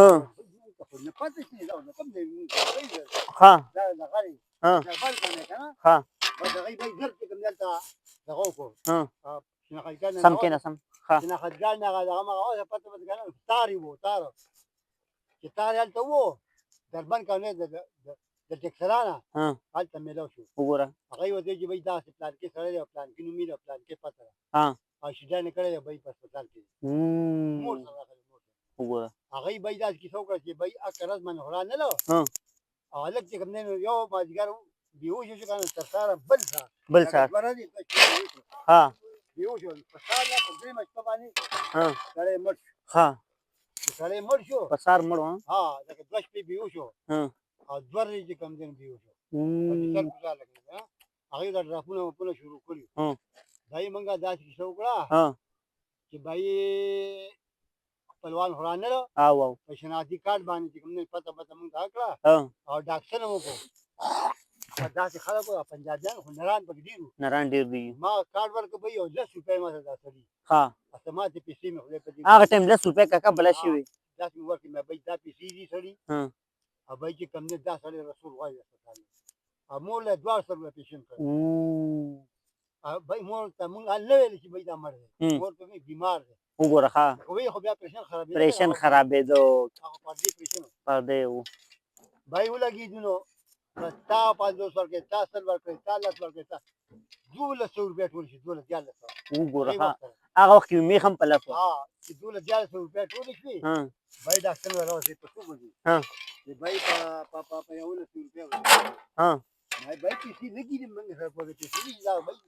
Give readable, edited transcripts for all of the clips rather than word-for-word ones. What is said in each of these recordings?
ها ها ها ها ها سم کېنه سم. ها چې تار هلته وو دربن کانه د د ټکسرانه ها هلته میلاو شو. وګوره هغه یې ورته چې بھائی داسې پلان کې سړی دی او پلان کې نومي دی او پلان کې پته ده. ها او شیدان یې کړی دی بھائی په هسپتال کې مور سره راغلی مور سره. وګوره هغه یې بھائی داسې کیسه وکړه چې بھائی اکه ورځ باندې خورا نه له ها او هلک چې کوم دی نو یو مازدیګر بېهوښه شو که نه تر سهاره بل سهار بل سهار دوه ورځې دوه شپې بېهوښه شو. ها بېهوښه شو په سهار نه په درېیمه شپه باندې ها سړی مړ شو. ها چې سړی مړ شو په سهار مړ و. ها لکه دوه شپې بېهوښه شو ها او دوه ورځې چې کوم دی نو بېهوښه شو. او د سر ګوزار لګېده. هغې دا ډراپونه وپونه شروع کړي. بای مونږه داسې کیسه وکړه ها چې بای خپلوان خو رانه له او او په شناختي کارت باندې چې کوم دی پته پته مونږ ته کړه ها او ډاکټر مو وکړو. داسې خلک وو پنجابیان خو نران پکې ډېر وو. نران ډېر دي. ما کارت ورکړ بای یو لس روپۍ ما سره دا سړي ها اصل ما ته پیسې مې خدای په دې هغه ټایم لس روپۍ کاکا بلا شوي. داسې مې ورکړې مې بای دا پیسې دي سړي ها او بای چې کوم دی دا سړی رسول غواړي هسپتال او مور له دواړو سره پیشن کړ. بای مور ته مونږ نه ویل چې بای دا مړ دی، مور ته مې بیمار دی. وګوره ښه خو وی خو بیا پریشن خرابېده. پریشن خرابېدو هغه پردې پریشن پردی و. بای ولګېدو نو بس تا 50 ورکړې، تا 100 ورکړې، تا لس ورکړې، تا 1200 روپۍ ټولې شوې، 12 1300. وګوره ښه هغه وخت کې میخ هم په لس وه. ها چې 12 1300 روپۍ ټولې شوې. بای ډاکټر مې راوستې په څو بجې چې بای په په په 11 روپۍ. ها بای پیسې نه کېږي موږ سره په پیسې نه دا بای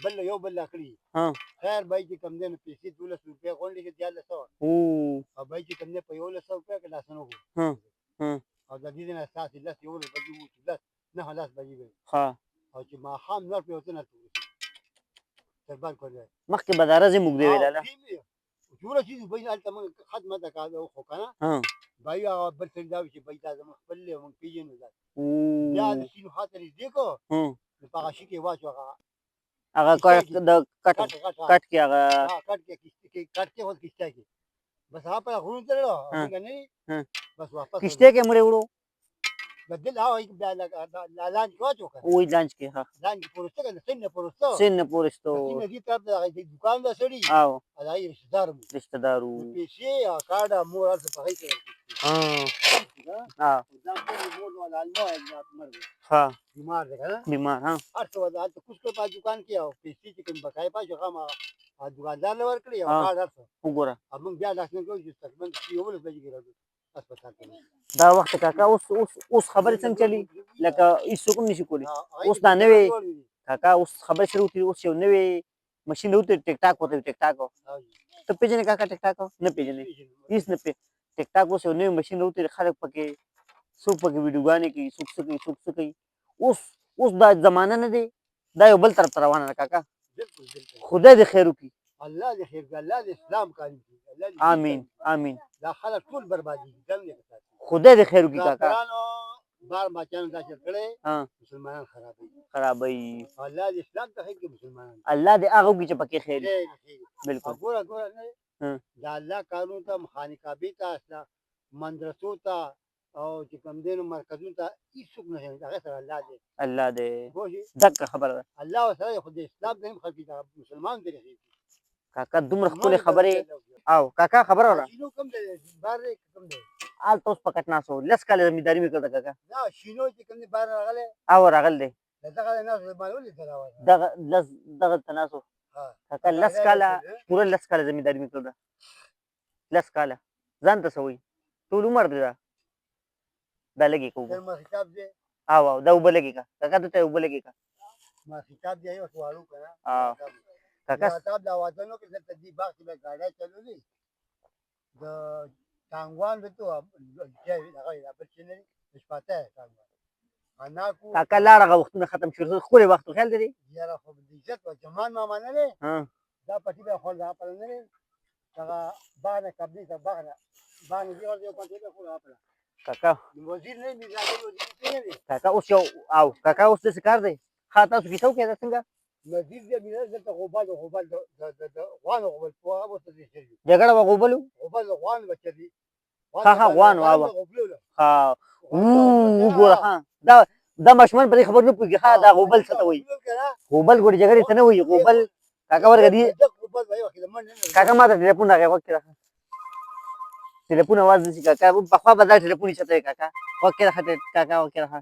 بل یو بل کړي. خیر بای چې کم دی نو پیسې 12 روپۍ غونډې شوې 1300. او بای چې کم دی په 1100 روپۍ کې لاسونه وکړو. او د دې نه ستاسې لس 11 بجې ووتو، لس نه لس بجې وې. او چې ماښام نور پرې وتنه تر بند کړی مخکې به دا ورځې موږ دی ویله چې ورسېدو بای هلته موږ ختمه ده که خو که نه بای هغه بل سړي دا وي چې بای دا زموږ خپل دی موږ پېژنو دا. بیا د سیند خوا ته نږدې کړو نو په هغه شي کې یې واچو هغه هغه د کټ کټ کې هغه کټ کې کټ کې خو کښته کې بس هغه په غرونو ته لاړو موږ نه بس واپس کښته کې مړې وړو بدل هغه بیا لانچ کې واچو که وی لانچ کې. ها لانچ کې پروسته که سیند نه پروسته سیند نه پورستو سیند دې طرف ته هغه دکان ده سړي او هغه یې رشته دار وو رشته دار وو پیسې او کارډ مور هر څه په هغې کې ها ها دا مور نو لالمو مړ دی ها بیمار دی که نه بیمار. ها هر څه ورته هلته کوز کړ په دکان کې او پیسې چې کوم بقایې پاتې شو هغه ما دکاندار له ورکړې او کارډ هر څه. وګوره او موږ بیا لاس نه کړو چې تقریباً 11 بجې کې راځو هسپتال ته. دا وخت کاکا اوس اوس اوس خبرې څنګه چلی لکه هیڅوک هم نشي کولی. اوس دا نوې کاکا اوس خبرې شروع کړي. اوس یو نوې ماشین راوتی ټیک ټاک ورته ټیک ټاک ته پېژنې کاکا؟ ټیک ټاک نه پېژنې؟ هیڅ نه پېژنې. ټیک ټاک اوس یو نوې ماشین راوتی، خلک پکې څوک پکې ویډیوګانې کوي، څوک څه کوي، څوک څه کوي. اوس اوس دا زمانه نه دی، دا یو بل طرف ته روانه ده کاکا. خدای دې خیر وکړي. الله دې خیر کړي، الله دې اسلام قایم کړي. آمین آمین. دا خلک ټول بربادي دي. خدای دې خیر وکړي کاکا. بار ماچانو دا چل کړی مسلمانان خرابوي خرابوي. الله دې اسلام ته خیر کړي مسلمانان. الله دې هغه وکړي چې پکې خیر وي. بالکل. ګوره ګوره نه دا الله قانون ته خانه کعبې ته مدرسو ته او چې کوم دی نو مرکزونو ته هیڅوک نه شي هغه سره الله دی. الله دی دغه خبره ده. الله سره خو د اسلام د هم خلک مسلمان دی خیر. کاکا دومره ښکلې خبرې او کاکا خبره وره. شینو کوم دی بار دی کوم دی؟ هلته اوس په کټ ناست وو، لس کاله زمینداري مې کړې ده کاکا. نه شینو چې کوم دی بار راغلی او راغلی دی دغه ناست باندې ولې ته راوړی دغه لس دغه ته ناست وو کاکا. لس کاله پوره لس کاله زمینداري مې کړې ده، لس کاله ځان ته څه وایي ټول عمر دی دا دا لګې که اوبه او او دا اوبه لګې که کاکا ته اوبه لګې که ما خطاب دی یو سوالو کنه. کاکا خطاب دا واده نو کې دلته دی باغ کې به ګاډی چلولې د ټانګوان به ته هغه بل چې نه شپاته ټانګوان کاکا لاړه. هغه وختونه ختم شول، ښکلی وخت خیال دی. یاره خو د عزت او جمال ما منلې دا پټي به خو دا پر نه لري دغه باغ نه قبلې ته باغ نه باغ نه دی یو پټي به خو دا پر کاکا وزیر نه میرزا وزیر نه دی کاکا. اوس یو او کاکا اوس څه کار دی؟ ښه تاسو کیسه وکړه څنګه؟ مزید دې مینه دلته غوبل غوبل د غوانو غوبل په هغه څه دي شي. جګړه به غوبلو. غوبل غوان بچي. ها ها غوان واوا. ها وګوره ها دا دا ماشومان په دې خبر نه پوهېږي. ها دا غوبل څه ته وایي؟ غوبل ګوري جګړې ته نه وایي غوبل. کاکا ورګه دي کاکا ما ته ټلیفون راغی، غوږ کې راخه ټلیفون اواز نشي کاکا. پخوا به دا ټلیفون چته وي کاکا، غوږ کې راخه کاکا، غوږ کې راخه.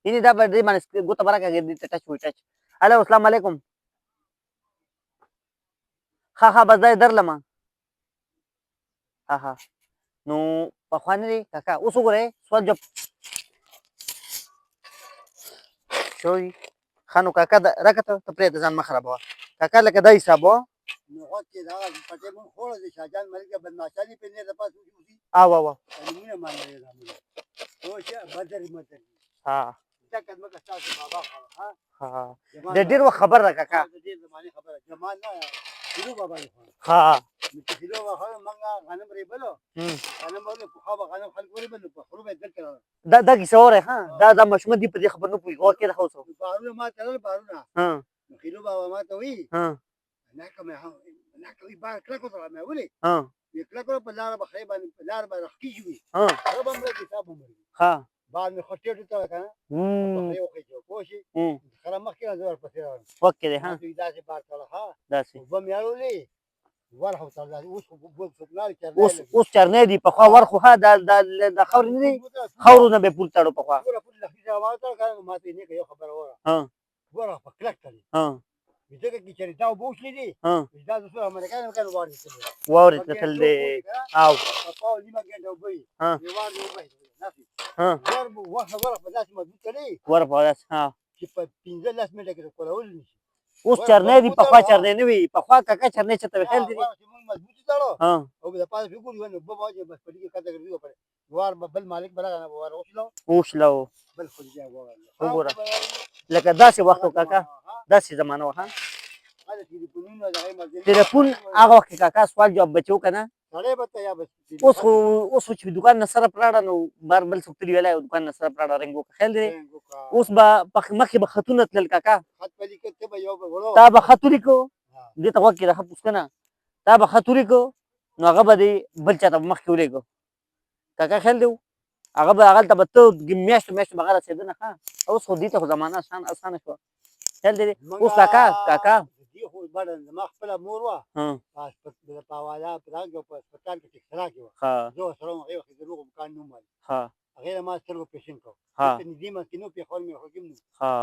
یعنې دا به دې باندې ګوته به راکاږي، دې ته ټچ وایي ټچ. الو السلام علیکم. ها ها بس دا یې درلمه. ها ها نو پخوا نه دی کاکا. اوس وګورئ سوال جواب شوی. ښه نو کاکا راکه ته پرېږده ځان مه خرابوه کاکا. لکه دا حساب و. نو غوږ کې دا پټې مونږ خوړه د شاهجان ملک بدمعاشانې په نه د پاسه وځي. او او نمونه مانه دا مونږ او چې بدر مدر. ها دا کدمه که تاسو بابا. ها ها د ډېر وخت خبره ده کاکا. د ډېر زمانې خبره جمال نه شروع بابا یې. ها نو چې شروع بابا مونږ غنم ریبلو، غنم ولې په خو غنم خلک ورېبل په خرو به دلته. دا دا کیسه وره. ها دا دا ماشومان دي په دې خبر نه پوهېږي. غوږ کې راخه اوسه. بارونه ما تړل بارونه. ها نو خیلو بابا ما ته وایي ها نه کومه نه کوي بار کلک وتړه. مې ولې؟ ها وی کلک په لاره به خرې باندې په لاره به رخکېږي وي. ها خره به مړه کړي تا به مړه. ها بار مې خو ټیټ وتړه که نه په خرې وخېژي پوه شي. خره مخکې راځه ورپسې راغلم. غوږ کې دی. ها ما ته داسې بار تړه. ها داسې اوبه مې اړولې ور خو تړله. اوس خو اوس څوک اوس اوس چرنی دی. پخوا ور خو ها دا دا د خاورې نه دی، خاورو نه به یې پورته تړو پخوا. ټوله پورې لښتي سره ما وتړه که نه ما ته یې نه یو خبره وره. ها وره په کلک تړي ها ځکه کې چې دا اوبه وشلېدې. ها دا د څو امریکایانو کنه واورې تللې. واورې تلل دی. او په پاو نیمه ګنټه اوبه وي. ها یو وار دې اوبه ناسې ها ور وخت وره په داسې مضبوط تړي ور په داسې. ها چې په 15 منټه کې کولول نشي. اوس چرنی دی، پخوا چرنی نه وي. پخوا کاکا چرنی چېرته وي؟ خیال دې دی؟ چې موږ مضبوط تړو ها او د پاسه فکر یو نو به چې بس په دې کې کته ګرځي پرې وار به بل مالک بل نه وار وشلو وشلو بل خو دې وګوره. وګوره لکه داسې وخت و کاکا، داسې زمانه وه. ها ټلیفون هغه وخت کې کاکا سوال جواب بچو که نه. سړی به ته یا بس اوس خو اوس خو چې دوکان نه سره پراړه نو بار بل څوک تللی ویلی دوکان نه سره پراړه رنګ وکړه. خیال دی اوس به مخکې به خطونه تلل کاکا. خط په لیکه ته به یو به وړو تا به خط ولیکو دې ته غوږ کې راخه پوښتنه. تا به خط ولیکو نو هغه به دې بل چا ته مخکې ولیکو کاکا. خیال دی هغه به هغلته به ته میاشتو میاشتو به هغه رسېدنه. ښه اوس خو دې ته خو زمانه اسانه شوه. خیال دی اوس کاکا کاکا دې خو بډه زما خپله مور وه په حواله په دغه په هسپتال کې ټیکسرا کې وه. زه ورسره وم هغې وخت د روغ مکان نوم وایي. هغې ما سترګو اپرېشن کړ. دلته نږدې مخکې نو پېښور مې حکیم نو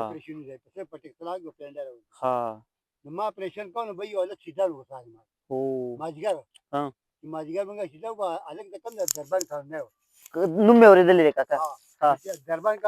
اپرېشن ځای په په ټیکسرا کې پنډه راوړ. نو ما اپرېشن کړ نو به یو هلک سیده ورسره ما مازدیګر مازدیګر مونږ سیده وه. هلک د کوم د دربند کار نه و. نوم مې اورېدلی دی کاکا. دربند کار.